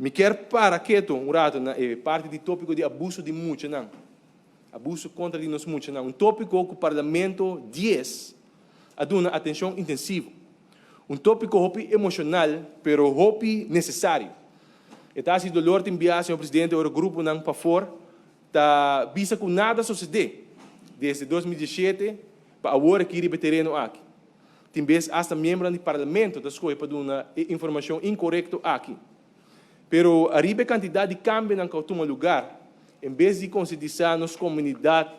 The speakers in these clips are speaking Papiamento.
Mi kier para keto un rato na parti di topico di abuso di muchanan. Abuso contra di nos muchanan. Un topico cu Parlamento 10 a duna atencion intensivo. Un topico hopi emocional, pero hopi necesario. E ta haci dolor tin bia, señor Presidente, ora gruponan pafor ta bisa cu nada a sucede desde 2017 pa awor aki riba e tereno aki. Tin bes hasta miembronan di Parlamento ta scoge pa duna e informacion incorecto aki. Pero ariba e cantidad di cambionan cu a tuma lugar, en bes di concientisa nos comunidad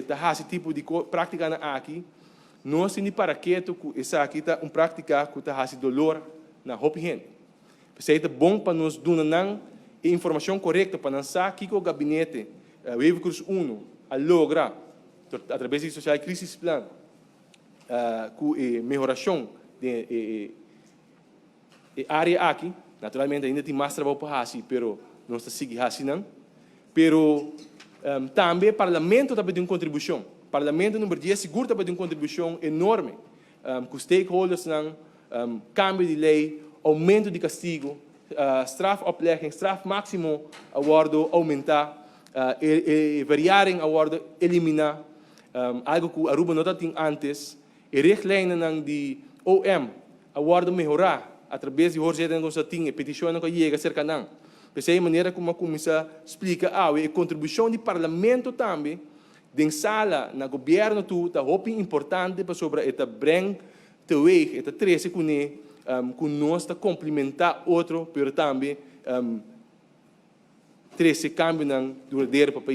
ta haci tipo di practicanan aki, nos tin di para keto cu esaki ta un practica cu ta haci dolor na hopi hende. P'esei ta bon pa nos duna nan e informacion corecto pa nan sa kico Gabinete Wever-Croes Uno a logra a traves di Sociaal Crisisplan cu e mehoracion den e E área aki, naturalmente ainda tin mas trabou pa hasi, pero nos ta sigui hasi nan. Pero tambe Parlamento ta pidi un kontribushon. Parlamento number 10 sigur ta pidi un kontribushon enorme ku stakeholdersnan, kambio di lei, oumento di kastigu, strafoplegging, straf máksimo a wòrdu oumentá, e verjaring a wòrdu eliminá, algu ku Aruba no ta tin antes. E richtlijnennan di OM a wòrdu mehorá atrabes di hoorzittingen ku nos a tin, e petishonnan ku a yega serka nan. P'esei e manera ku mi a kuminsá splika awe, e kontribushon di Parlamento tambe den sala na gobièrnu tur ta hopi importante pasobra e ta breng teweeg, e ta trese kuné ku nos ta komplimentá otro pero tambe trese kambionan duradero pa pais.